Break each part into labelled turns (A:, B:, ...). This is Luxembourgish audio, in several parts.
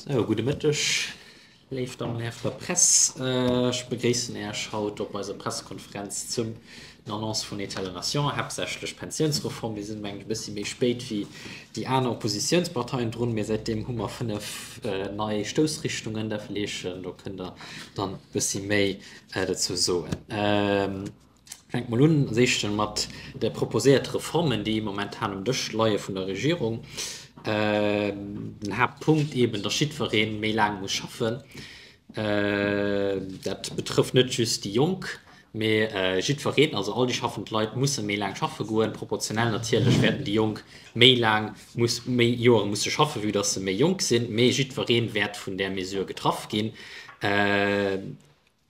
A: Sou, gudde Mëtteg, léif Dammen an Häre vun der Press. Ech begréissen Äech haut op eiser Pressekonferenz zum den Annonce vun État de la Nation, haaptsächlech Pensiounsreform. Mir sinn, mengen ech, e bëssi méi spéit wéi déi aner Oppositiounsparteien drun, mee säitdeem hu mer 5 nei Stoussrichtungen. Da vläicht do kënnt Der dann e bëssi méi dozou soen. Fänke mol un als éischte mat de proposéierte Reformen, déi momentan um Dësch leie vun der Regierung. Den Haaptpunkt eeben, datt jiddweree méi laang muss schaffen. Dat betrëfft net just déi Jonk, mee jiddwereen, also all déi schaffend Leit musse méi laang schaffe goen. Proportionell natierlech wäerten déi Jonk méi laang muss, méi Joere musse schaffen, vue datt se méi jonk sinn, mee jiddweree wäert vun där Mesure getraff ginn.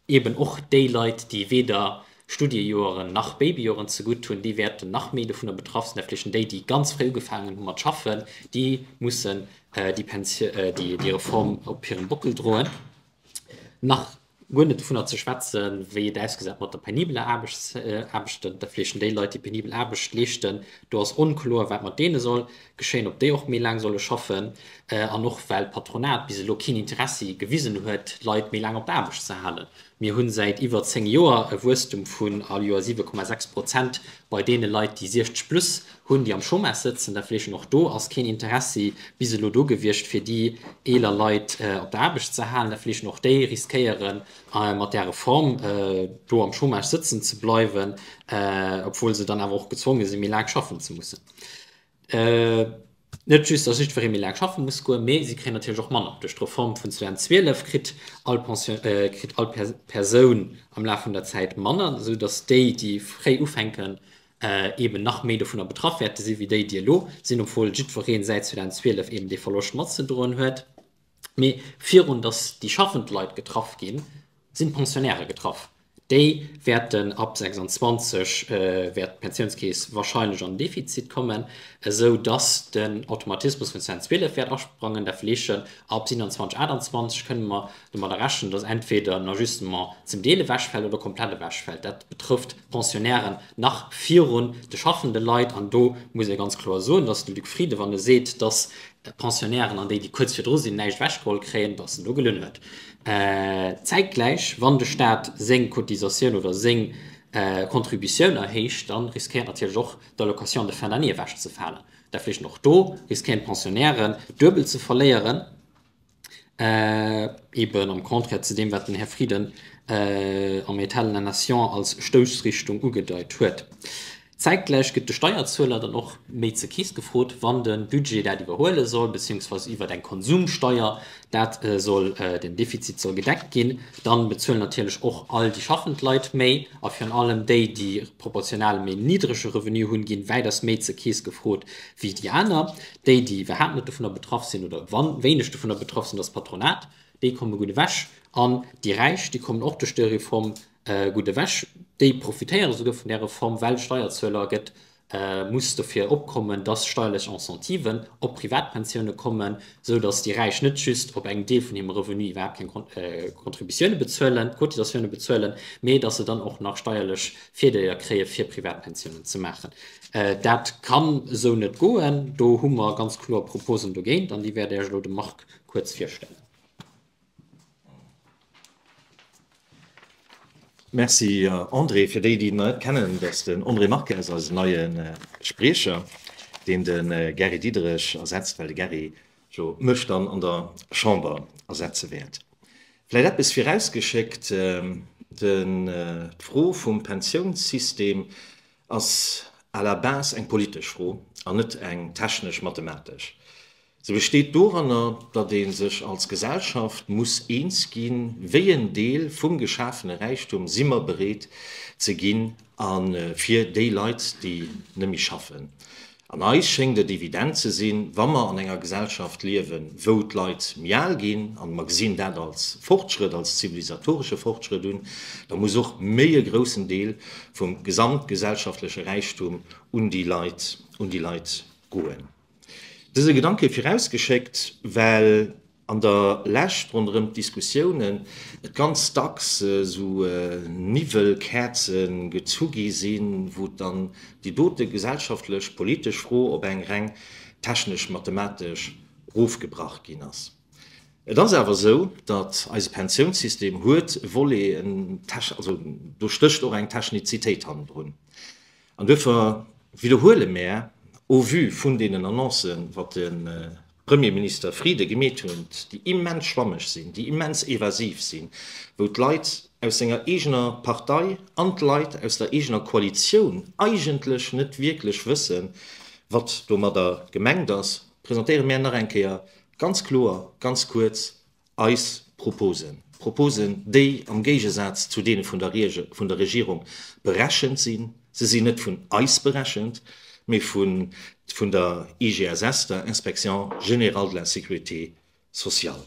A: Eben och déi Leit, déi weder Studiejoeren nach Babyjoeren zegutt hunn, déi wäerten nach méi dovunner betraff sinn. Dat vläicht déi, déi ganz fréi ugefaangen hu mat schaffen, déi mussen déi Pensi-, déi Reform op hirem Bockel droen. Nach guer net dovunner ze schwätzen, wéi et ausgesäit mat der penibeler Aarbechts-, Aarbechten. Dat vläicht déi Leit, déi penibel Aarbecht leeschten, do ass onkloer, wat mat deene soll geschéien, ob déi och méi laang solle schaffen an och well d'Patronat bis elo keen Interessi gewisen huet, d'Leit méi laang op der Aarbecht ze halen. Mir hu säit iwwer 10 Joer e Wuesstum vun all Joer 7,6 Prozent bei deene Leit, déi 60 plus hunn, déi am Chômage sëtzen. Dat heescht, och do ass keen Interessi bis elo do gewiescht, fir déi eeler Leit op der Aarbecht ze halen. Dat heescht, och déi riskéieren mat där Reform do am Chômage sëtzen ze bleiwen, obwuel se dann awer och gezwonge sinn, méi laang schaffen ze mussen. Net just, dass jiddweree méi laang schaffe muss goen, mee si kréien natierlech och manner. Duerch d'Reform vun 2012 kritt all Pension, kritt all Persoun am Laf vun der Zäit manner, esou dass déi, déi fréi ufänken, eeben nach méi dovunner betraff wäerte si wéi déi, déi elo sinn, obwuel jiddweree säit 2012 eeben dee Verloscht matzedroen huet. Mee virun dass déi schaffend Leit getraff ginn, sinn d'Pensionnairen getraff. Déi wäerten ab 26 wäert d'Pensiounskeess wahrscheinlech an Defizit kommen, esou dass den Automatismus vun 2012 wäert asprangen. Dat wëll heeschen, ab 27, 28 kënne mer domadder rechnen, dass entweder den Ajustement zum Deel ewechfält oder komplett ewechfält. Dat betrëfft d'Pensionnairen nach virun de schaffende Leit. An do muss ee ganz kloer soen, dass de Luc Frieden, wann e seet, dass d'Pensionnairen an déi, déi kuerz virdru sinn, näischt ewechgeholl kréien, dass en do gelunn huet. Zäitgläich, wann de Staat seng Cotisatioun oder seng Contributioun erhéicht, da riskéiert natierlech och d'Allocation de fin d'année ewechzefalen. Dat heescht, och do riskéieren d'Pensionnairen duebel ze verléieren, eeben am Contraire zu deem, wat den Här Frieden am État de la Nation als Stoussrichtung ugedeit huet. Zäitgläich gëtt de Steierzueler dann och méi ze Keess gefrot, wann de Budget dat iwwerhuele soll, beziehungsweise iwwert eng Konsumsteier dat soll, den Defizit soll gedeckt ginn. Dann bezuelen natierlech och all déi schaffend Leit méi a virun allem déi, déi proportional e méi niddrege Revenu hunn, ginn wäitaus méi ze Keess gefrot wéi déi aner. Déi, déi iwwerhaapt net dovunner betraff sinn oder wéineg dovunner betraff sinn, ass d'Patronat, déi komme gutt ewech an déi Räich, déi kommen och duerch déi Reform Gutt ewech. Déi profitéiere souguer vun där Reform, well Steierzueler gëtt, muss dofir opkommen, dass steierlech Incentiven op Privatpensioune kommen, esou dass déi Räich net just op engem Deel vun hirem Revenu iwwerhaapt keng Contributioune bezuelen, Cotisatioune bezuelen, mee dass se dann och nach steierlech Virdeeler kréie fir Privatpensiounen ze maachen. Dat kann esou net goen. Do hu mer ganz kloer Proposen dogéint an déi wäert Iech elo de Marc kuerz virstellen.
B: Merci André. Fir déi, déi en net kennen, dat ass den André Marques, eisen neie Spriecher, deen de Gary Diderich ersetzt, well de Gary jo mech dann an der Chamber ersetze wäert. Vläicht eppes virausgeschéckt, D'Fro vum Pensiounssystem ass à la base eng politesch Fro an net eng technesch-mathematesch. Se besteet doranner, datt ee sech als Gesellschaft muss eens ginn, wéi en Deel vum geschafene Räichtum si mer bereet ze ginn a fir déi Leit, déi net méi schaffen. An eis schéngt et evident ze sinn, wa mer an enger Gesellschaft liewen, wou d'Leit méi al ginn, an mer gesinn dat als Fortschrëtt, als zivilisatoresche Fortschrëtt un, da muss och méi e groussen Deel vum gesamtgesellschaftleche Räichtum un déi Leit, un déi Leit goen. Dëse Gedanke virausgeschéckt, well an der Lescht ronderëm d'Diskussiounen et ganz dacks esou Niwwelkäerze gezu gi sinn, wou dann déi dote gesellschaftlech, politesch Fro op eng reng technesch-mathematesch rofgebrach ginn ass. Et ass awer esou, datt eise Pensiounssystem huet e Volet, en tech, also do stécht och eng Technizitéit hannendrun. An duerfir widderhuele mär, au vu vun deenen Annoncen, wat de Premierminister Frieden gemeet huet, déi immens schwammeg sinn, déi immens evasiv sinn, wou d'Leit aus senger eegener Partei an d'Leit aus der eegener Koalitioun eigentlech net wierklech wëssen, wat domadder gemengt ass, presentéiere mär nach eng Kéier Ganz kloer, ganz kuerz, eis Proposen, Proposen, déi am Géigesaz zu deene vun der vun der Regierung berechent sinn, se sinn net vun eis berechent, mee vun vun der IGSS, der Inspection générale de la sécurité sociale.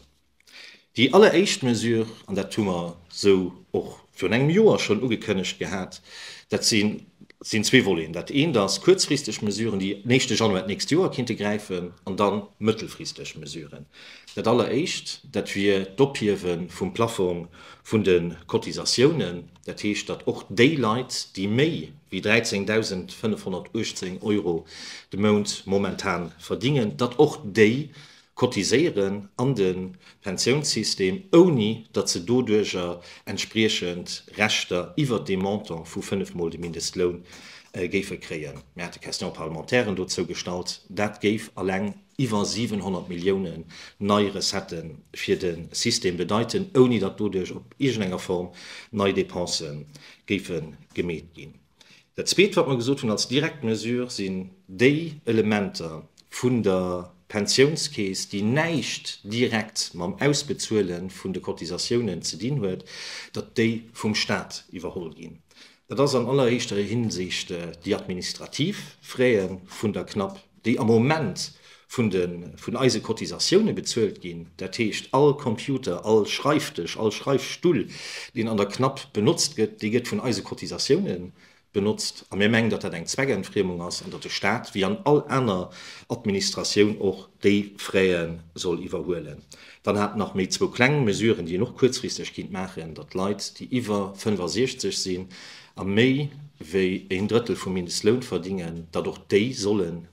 B: Déi alleréischt Mesure, an dat hu mer esou och virun engem Joer schonn ugekënnegt gehat, dat sinn zwee Voleten. Dat eent ass kuerzfristeg Mesuren, déi den éischte Januar d'nächst Joer kinnte gräifen, an da mëttelfristeg Mesuren. Dat alleréischt, dat wier d'Ophiewe vum Plaffong vun de Cotisatiounen. Dat heescht, datt och déi Leit, déi méi wéi 13.518 Euro de Mount momentan verdingen, datt och déi cotiséieren an de Pensiounssystem, ouni datt se doduerjer entspriechend Rechter iwwert dee Montant vu fënnefmol de Mindestloun géife kréien. Mir hate Question-parlementairen dozou gestallt. Dat géif alleng iwwer 700 Milliounen nei Recettë fir de System bedeiten, ouni datt doduerch op iergendenger Form nei Depensë géife gemeet ginn. Dat Zweet, wat mer gesot hunn als direkt Mesure, sinn déi Elementer vun der Pensiounskeess, déi näischt direkt mam Ausbezuele vun de Cotisatiounen ze dinn huet, datt déi vum Stat iwwerholl ginn. Dat ass an alleréischter Hinsicht déi administrativ Fräe vun der CNAP, déi am Moment vun de vun eise Cotisatioune bezuelt ginn, dat heescht all Computer, all Schreifdësch, all Schreifstull, deen an der CNAP benotzt gëtt, dee gëtt vun eise Cotisatioune benotzt. A mir mengen, datt dat eng Zweckentfriemung ass an datt de Stat, wéi an all aner Administratioun och, déi Fräe soll iwwerhuelen. Dann hat nach méi zwou kleng Mesuren, déi een och kuerzfristeg kinnt maachen, datt Leit, déi iwwer 65 sinn a méi wéi een Drëttel vum Mindestloun verdingen, datt och déi sollen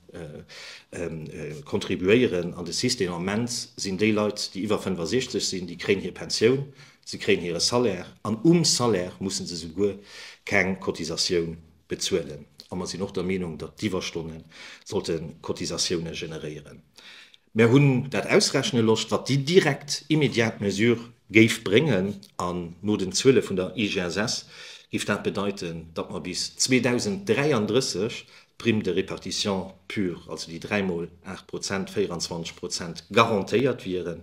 B: contribuéieren an de System. Am Ament sinn déi Leit, déi iwwer 65 sinn, déi kréien hir Pensioun, se kréien hire Salaire an um Salaire musse se souguer keng Cotisatioun bezuelen. A mer sinn och der Meenung, datt d'Iwwerstonne sollte Cotisatioune generéieren. Mär hunn dat ausrechne loscht, wat déi direkt, immediat Mesure géif bréngen. An no den Zuele vun der IGSS géif dat bedeiten, datt mer bis 2033 d'Prime de répartition pure, also déi dräimol 8 Prozent, 24 Prozent garantéiert wieren.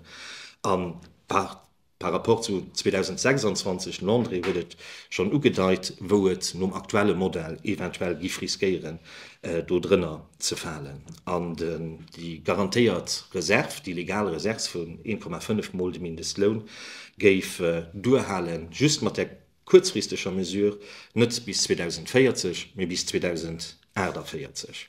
B: A par par rapport zu 2026, den André huet et schonn ugedeit, wou et nom aktuelle Modell eventuell giff riskéieren, do drënner ze falen. An déi garantéiert Reserv, déi legal Reserv vun 1,5 mol de Mindestloun géif duerhalen, just mat där kuerzfristeger Mesure, net bis 2040, mee bis 2048.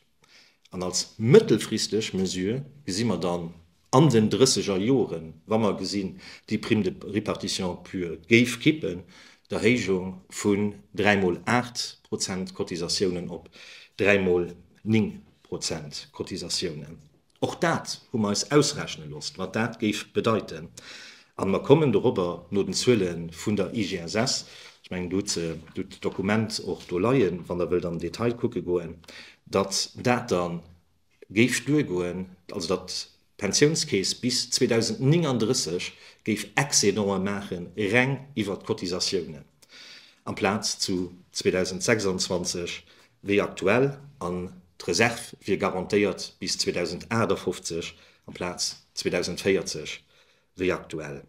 B: An als mëttelfristeg Mesure gesi mer dann an den drësseger Joren, wa mer gesinn, déi Prime de répartition pure géif kippen, d'Erhéijung vun dräimol 8 Prozent Cotisatiounen op dräimol 9 Prozent Cotisatiounen. Och dat hu mer eis ausrechne loosst, wat dat géif bedeiten. A mer kommen dorobber no den Zuele vun der IGSS, ech mengen, do hutt se d'Dokument och do leien, wann Der wëllt am Detail kucke goen, datt dat da géif duergoen, also datt d'Pensiounskeess bis 2039 géif Excédenten maache reng iwwert d'Cotisatiounen, amplaz zu 2026 wéi aktuell, an d'Reserv wier garantéiert bis 2058 amplaz 2040 wéi aktuell.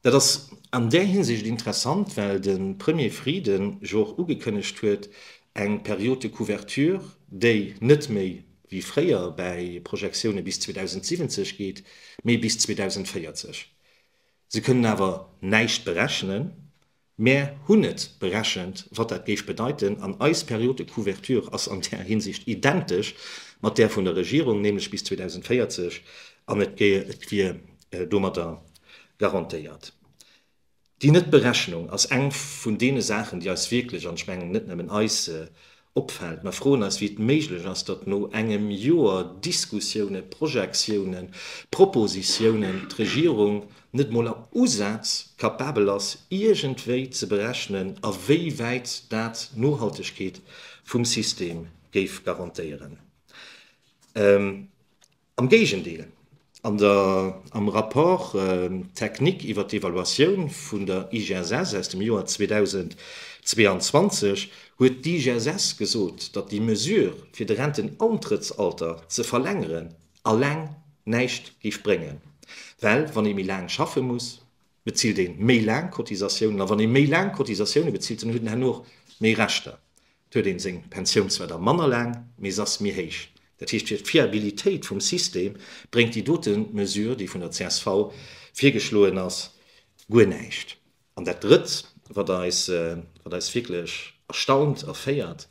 B: Dat ass an där Hinsicht interessant, well de Premier Frieden jo och ugekënnegt huet, eng Période de couverture, déi net méi wéi fréier bäi Projektioune bis 2070 geet, mee bis 2040. Se kënnen awer näischt berechnen, Mär hunn et berechent, wat dat géif bedeiten, an eis Période de couverture ass an där Hinsicht identesch mat där vun der Regierung, nämlech bis 2040, an et wier domadder garantéiert. Déi Net-Berechnung ass eng vun deene Saachen, déi eis wierklech, an ech mengen net nëmmen eis, Opfält. Mer froen eis, wéi et méiglech ass, datt no engem Joer Diskussiounen, Projektiounen, Propositiounen d'Regierung net mol am Usaz capabel ass, iergendwéi ze berechnen, a wéi wäit dat d'Nohaltegkeet vum System géif garantéieren. Am Géigendeel, an der am Rapport technique iwwer d'Evaluatioun vun der IGSS aus dem Joer 2022 huet d'IGSS gesot, datt déi Mesure, fir de Rentenantrëttsalter ze verlängeren, alleng näischt géif bréngen, well wann ee méi laang schaffe muss, bezilt ee méi laang Cotisatiounen a wann ee méi laang Cotisatioune bezilt, dann huet en herno och méi Rechter. Et huet een seng Pensioun zwar da manner laang, mee se ass méi héich. Dat heescht, fir d'Fiabilitéit vum System bréngt déi dote Mesure, déi vun der csv virgeschloen ass, guer näischt. An dat Drëtt, wat eis, wat eis wierklech erstaunt, erféiert,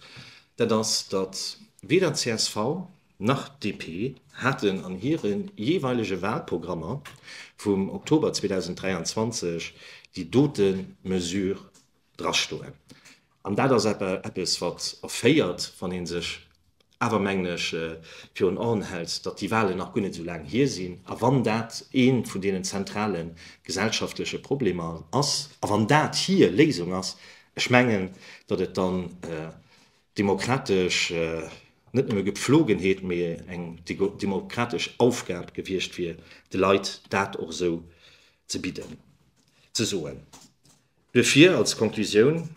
B: dat ass, datt weder csv nach DP haten an hire jeeweilege Wahlprogrammer vum Oktober 2023 déi dote Mesure drastoen. An dat ass eppes, wat erféiert, wann ee sech awer, mengen ech, virun Aen hält, datt déi Wahlen nach guer net esou laang hier sinn. A wann dat ee vun deenen zentrale gesellschaftleche Problemer ass, a wann dat hir Léisung ass, ech mengen, datt et dann demokratesch net nëmme Gepflogenheet, mee eng demokratesch Aufgab gewiescht wier, de Leit dat och esou ze bidden, ze soen. Duerfir als Konklusioun,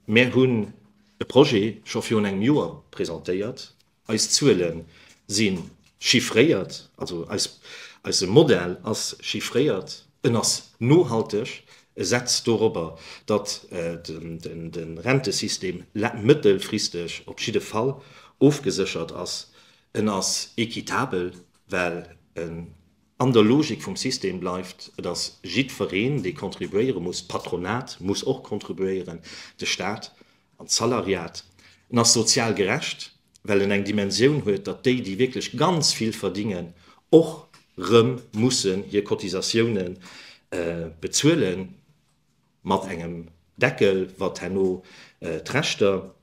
B: Mär hunn e Projet scho virun engem Joer presentéiert. Eis Zuele si chiffréiert, also eis, eise Modell ass chiffréiert, en ass nohalteg, e setzt dorobber, datt de Rentesystem mëttelfristeg op jidde Fall ofgeséchert ass. En ass équitabel, well en An der Logik vum System bleift, et ass jiddwereen, dee contribuéiere muss, d'Patronat muss och contribuéieren, de Stat an d'Salariat. En ass sozial gerecht, well en eng Dimensioun huet, datt déi, déi wierklech ganz vill verdingen, och rëm mussen hir Cotisatiounen bezuelen. mat engem Deckel, wat herno d'Rechter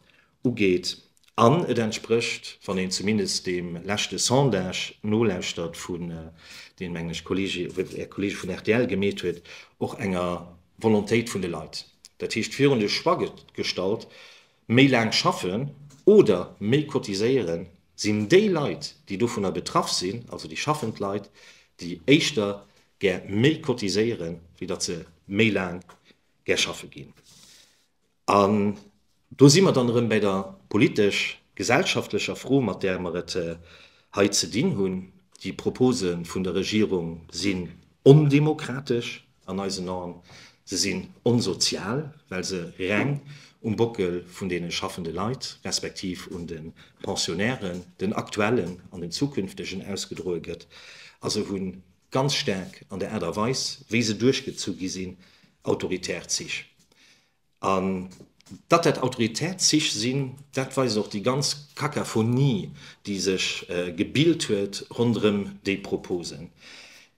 B: ugeet, an et entsprécht, wann een zumindest deem leschte Sondage nolauschtert, vun deen, mengen ech, Kollege, Är Kollege vun rtl gemeet huet, och enger Volontéit vun de Leit. Dat heescht, virun de Choix gestallt, méi laang schaffen oder méi cotiséieren, sinn déi Leit, déi dovunner betraff sinn, also déi schaffend Leit, déi éischter gär méi cotiséieren, wéi datt se méi laang gär schaffe ginn. An do si mer dann erëm bäi der politesch-gesellschaftlecher Fro, mat där mer et hei ze dinn hunn. Déi Propose vun der Regierung sinn ondemokratesch an eisen Aen. Se sinn onsozial, well se reng um Bockel vun deene schaffende Leit, respektiv un de Pensionnairen, den aktuellen an den zukünftegen, ausgedroe gëtt. A se hu ganz staark an der Aart a Weis, wéi se duerchgezu gi sinn, autoritär Zich. An datt dat autoritär Zich sinn, dat weist och déi ganz Kakaphonie, déi sech gebilt huet ronderëm déi Proposen.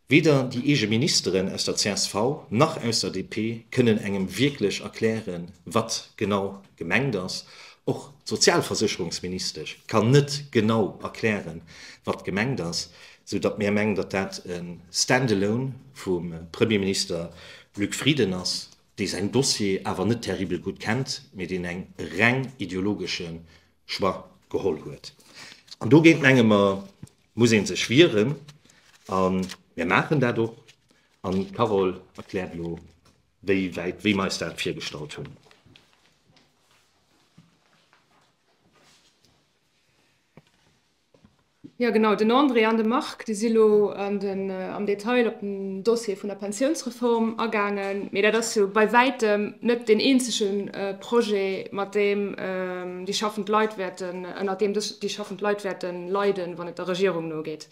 B: Weder déi eege Ministeren aus der csv nach aus der DP kënnen engem wierklech erklären, wat genau gemengt ass. Och d'Sozialversécherungsministesch kann net genau erklären, wat gemengt ass, sou datt mir mengen, datt dat e Stand-alone vum Premierminister Luc Frieden ass, dee säin Dossier awer net terribel gutt kennt, mee deen eng reng ideologesche Choix geholl huet. An dogéint, menge mer, muss ee sech wieren. A mir maachen dat och. An d'Carole erkläert elo, wéi wäit, wéi mer eis dat virgestallt hunn.
C: Jo genau, den André an de Marc, déi si lo an den, am Detail op den Dossier vun der Pensiounsreform agaangen. Mee dat ass jo bei wäitem net deen eenzege Projet, mat deem déi schaffend Leit wäerten, ënnert deem déi schaffend Leit wäerte leiden, wann et der Regierung nogeet.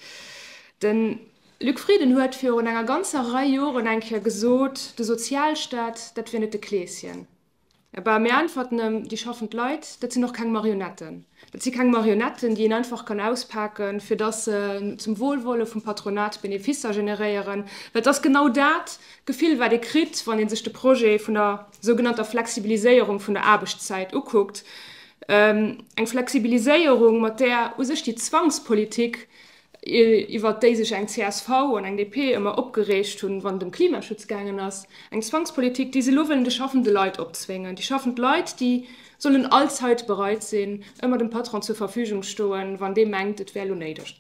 C: De Luc Frieden huet virun enger ganzer Rei Joren eng Kéier gesot, de Sozialstaat, dat wier net de Kleeschen. Bah, mir äntwerten em, déi schaffend Leit, dat sinn och keng Marionetten. Dat si keng Marionetten, déi een einfach kann auspaken, fir dass se zum Wohlwolle vum Patronat Beneficer generéieren. Well et ass genau dat Gefill, wat ee kritt, wann ee sech de Projet vun der sougenannter Flexibiliséierung vun der Aarbechtszäit ukuckt. Eng Flexibiliséierung, mat där u sech déi Zwangspolitik, iwwert déi sech eng csv an eng DP ëmmer opgereegt hunn, wann et ëm Klimaschutz gaangen ass, eng Zwangspolitik, déi se elo wëllen de schaffende Leit opzwéngen. Déi schaffend Leit, déi sollen allzeit bereit sinn, ëmmer dem Patron zur Verfügung stoen, wann dee mengt, et wär elo néideg.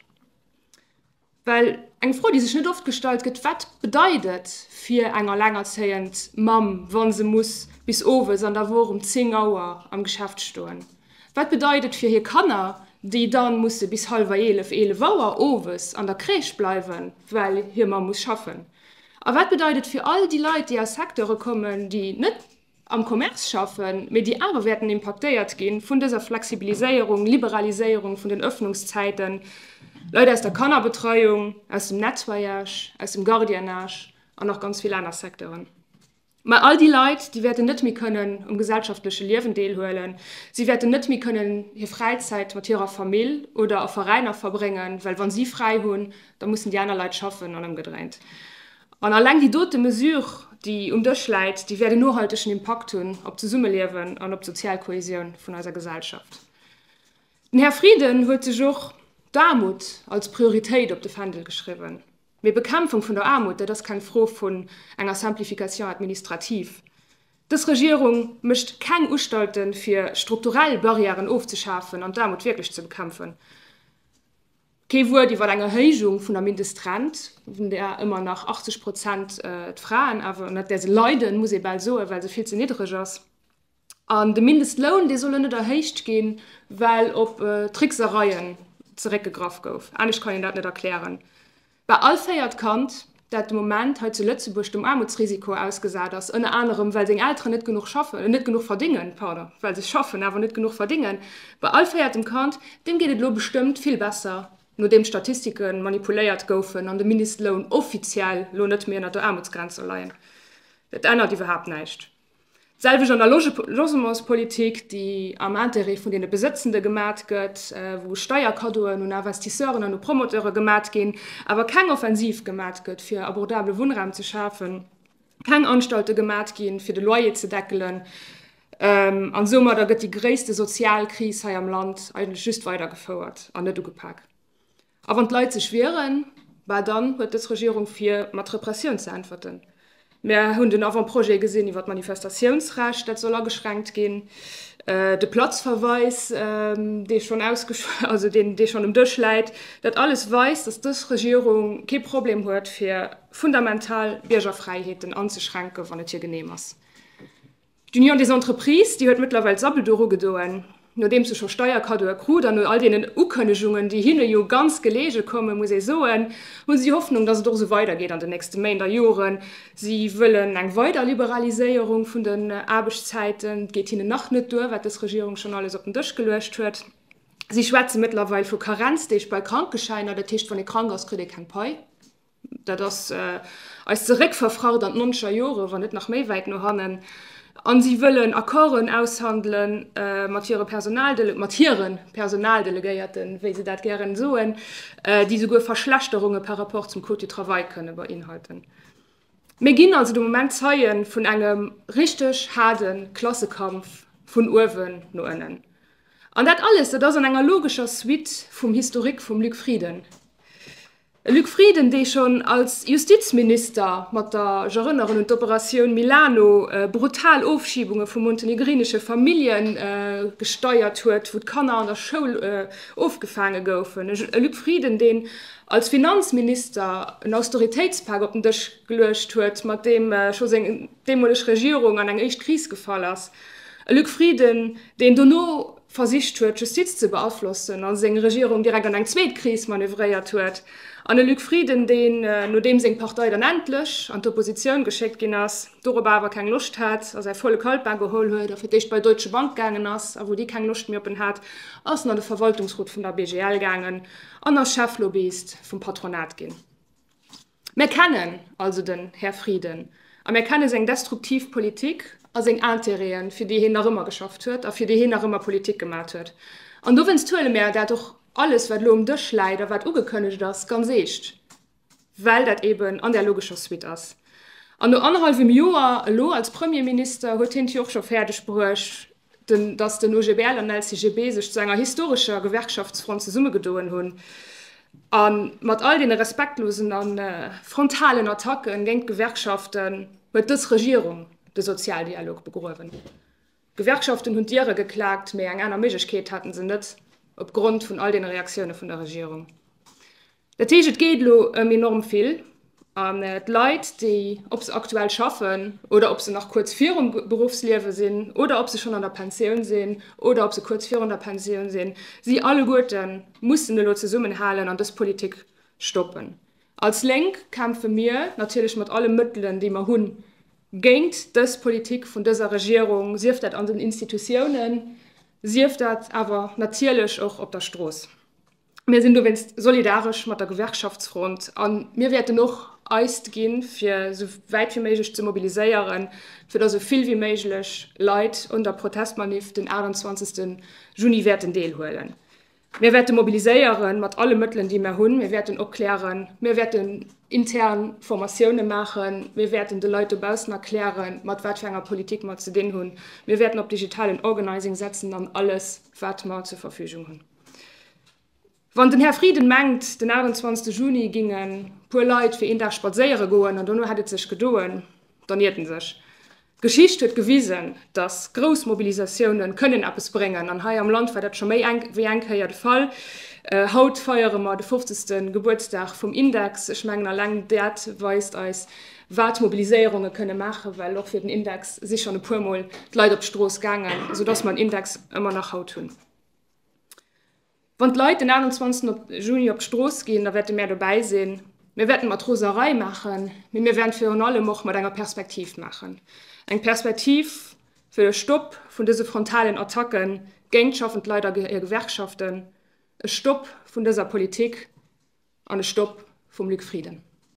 C: Well eng Fro, déi sech net oft gestallt gëtt, Wat bedeit et fir eng allengerzéiend Mamm, wa se muss bis owes an der Woch um 10 Auer am Geschäft stoen? Wat bedeit et fir hir Kanner, déi da musse bis hallwer 11, 11 Auer owes an der Crèche bleiwen, well hir Mamm muss schaffen? A wat bedeit et fir all déi Leit, déi aus Secteure kommen, déi net am Commerce schaffen, mee déi awer wäerten impaktéiert gi vun dëser Flexibiliséierung, Liberaliséierung vun den Öffnungszäiten, Leit aus der Kannerbetreiung, aus dem Nettoyage, aus dem Gardiennage an nach ganz vill aner Secteuren. Mä all déi Leit, déi wäerten net méi kënnen um gesellschaftleche Liewen deelhuelen, si wäerten net méi kënnen hir Fräizäit mat hirer Famill oder a Veräiner verbréngen, well wa si fräi hunn, da mussen déi aner Leit schaffen an ëmgedréint. An alleng déi dote Mesure, déi um Dësch läit, déi wäert en nohaltegen Impakt hunn op d'Zesummeliewen an op d'sozial Kohesioun vun eiser Gesellschaft. Den Här Frieden huet sech och d'Aarmut als Prioritéit op de Fändel geschriwwen. Mee Bekämpfung vun der Aarmut, dat ass keng Fro vun enger Simplification administrative. Dës Regierung mécht keng Ustalten, fir strukturell Barrièren ofzeschafen an d'Aarmut wierklech ze bekämpfen. Kee Wuert iwwer eng Erhéijung vun der Mindestrent, vun där ëmmer nach 80 Prozent d'Fraen awer ënnert där se leiden, muss ee bal soen, well se vill ze niddreg ass. An de Mindestloun, dee soll elo net erhéicht ginn, well op Tricksereien zeréckgegraff gouf. Anescht kann een dat net erklären. Bei all véiert Kand, dat de Moment hei zu Lëtzebuerg dem Aarmutsrisiko ausgesat ass, ënner anerem well seng Elteren net genuch schaffen, net genuch verdéngen, pardon, well se schaffen, awer net genuch verdéngen, bei all véiertem Kand, deem geet et elo bestëmmt vill besser, nodeem d'Statistike manipuléiert goufen an de Mindestloun offiziell elo net méi ënner der Aarmutsgrenz soll leien. Dat ännert iwwerhaapt näischt. D'selwecht an der Logementspolitik, déi am Intérêt vun deene Besëtzende gemat gëtt, wou Steierkaddoen un Investisseuren an u Promoteure gemat ginn, awer keng Offensiv gemat gëtt, fir abordabele Wunnraum ze schafen, keng Anstalte gemat ginn, fir de Loyer ze deckelen. An soumadder gëtt déi gréisste Sozialkris hei am Land eigentlech just weidergefouert an net ugepak. A wann d'Leit sech wieren, bah dann huet dës Regierung vir, mat Repressioun ze äntwerten. Mär hunn den Avant-projet gesinn iwwer d'Manifestatiounsrecht, dat soll ageschränkt ginn, de Platzverweis, dee schonn ausgesch-, also deen, dee schonn um Dësch läit. Dat alles weist, datt dës Regierung kee Problem huet, fir fundamental Biergerfräiheeten anzeschränken, wann et hir genehm ass. D'Union des Entreprises, déi huet mëttlerweil d'Sabbel doru gedoen, nodeems se scho Steierkaddoe krut an no all deenen Ukënnegungen, déi hinne jo ganz geleege kommen, muss ee soen, hu se déi Hoffnung, datt et och esou weidergeet an den nächste Méint a Joren. Si wëllen eng weider Liberaliséierung vun den Aarbechtszäiten. Et geet hinnen nach net duer, wat dës Regierung schonn alles op den Dësch geluecht huet. Si schwätze mëttlerweil vu Karenzdeeg bei Krankeschäiner, dat heescht, wann ee krank ass, kritt ee keng Pai. Dat ass eis zeréckverfracht an d'nonzeger Jore, wann net nach méi wäit no hannen. A si wëllen Accorden aushandele mat hire Personaldele mat hire Personaldelegéierten, wéi se dat gären soen, déi souguer Verschlechterunge par rapport zum Code du travail kënne beinhalten. Mir ginn also de Moment Zeie vun engem richteg haarde Klassekampf vun uewen no ënnen. An dat alles, dat ass an enger logescher Suite vum Historique vum Luc Frieden. E Luc Frieden, dee schonn als Justizminister mat der, ech erënneren un d'Operatioun Milano, brutal Ofschibunge vu montenegrinesche Famillje gesteiert huet, wou d'Kanner an der Schoul ofgefaange goufen. E Luc Frieden, deen als Finanzminister en Austeritéitspak op den Dësch geluecht huet, mat deem scho seng deemoleg Regierung an eng éischt Kris gefall ass. E Luc Frieden, deen dono versicht huet, d'Justiz ze beaflossen a seng Regierung direkt an eng zweet Kris manövréiert huet, an e Luc Frieden, deen, nodeem seng Partei dann endlech an d'Oppositioun geschéckt ginn ass, dorop awer keng Loscht hat a säi volle Kalpa geholl huet a fir d'éischt bei Deutsche Bank gaangen ass, a wou déi keng Loscht méi op en hat, ass en an de Verwaltungsrot vun der BGL gaangen an ass Cheflobbyist vum Patronat ginn. Mär kennen also den Här Frieden a mär kenne seng destruktiv Politik a seng Intérêten, fir déi hien nach ëmmer geschafft huet a fir déi hien nach ëmmer Politik gemat huet. An dowéinst huele mär dat och alles, wat elo um Dësch läit a wat ugekënnegt ass, ganz eescht, well dat eben an där logescher Suite ass. An no annerhallwem Joer elo als Premierminister huet hien et jo och scho fäerdeg bruecht. den, datt den OGBL an den LCGB sech zu enger historescher Gewerkschaftsfront zesummegedoen hunn a mat all deene respektlosen a frontalen Attacke géint d'Gewerkschaften huet dës Regierung de Sozialdialog begruewen. D'Gewerkschaften hunn d'Diere geklaakt, mee eng aner Méiglechkeet haten se net, op Grond vun all deene Reaktioune vun der Regierung. Dat heescht, et geet elo ëm enorm vill. An d'Leit, déi, ob se aktuell schaffen oder ob se nach kuerz virum Beruffsliewe sinn oder ob se schonn an der Pensioun sinn oder ob se kuerz virun der Pensioun sinn, si alleguerte mussen elo zesummenhalen an dës Politik stoppen. Als Lénk kämpfe mir natierlech mat alle Mëttelen, déi mer hunn, géint dës Politik vun dëser Regierung, sief dat an den Institutiounen, sief dat awer natierlech och op der Strooss. Mir sinn dowéinst solidaresch mat der Gewerkschaftsfront a mir wäerten och eist ginn, fir esou wäit wéi méiglech ze mobiliséieren, fir datt esou vill wéi méiglech Leit un der Protestmanif den 28. Juni wäerten deelhuelen. Mir wäerte mobiliséieren mat alle Mëttelen, déi mir hunn. Mir wäerten opklären, mir wäerten intern Formatioune maachen, mir wäerten de Leit dobaussen erklären, mat wat fir enger Politik mer ze dinn hunn. Mir wäerten op digitalen Organizing setzen an alles, wat mer zur Verfügung hunn. Wann den Här Frieden mengt, den 28 Juni ginge puer Leit fir een Dag spadséiere goen an dono hätt et sech gedoen, dann iert en sech. D'Geschicht huet gewisen, datt grouss Mobilisatioune kënnen eppes bréngen, an hei am Land war dat scho méi wéi eng Kéier de Fall. Haut feiere mer de 50. Gebuertsdag vum Index. Ech mengen, alleng dat weist eis, wat Mobiliséierunge kënne maachen, well och fir den Index si schonn e puermol d'Leit op d'Strooss gaangen, soudatt mer den Index ëmmer nach haut hunn. Wann d'Leit den 28 Juni op d'Strooss ginn, da wäerte mär dobäi sinn. Mir wäerten mat Roserei maachen, mee mir wäerten virun allem och mat enger Perspektiv maachen. Eng Perspektiv fir e Stopp vun dëse frontalen Attacke géint schaffend Leit a hir Gewerkschaften, e Stopp vun dëser Politik an e Stopp vum Luc Frieden.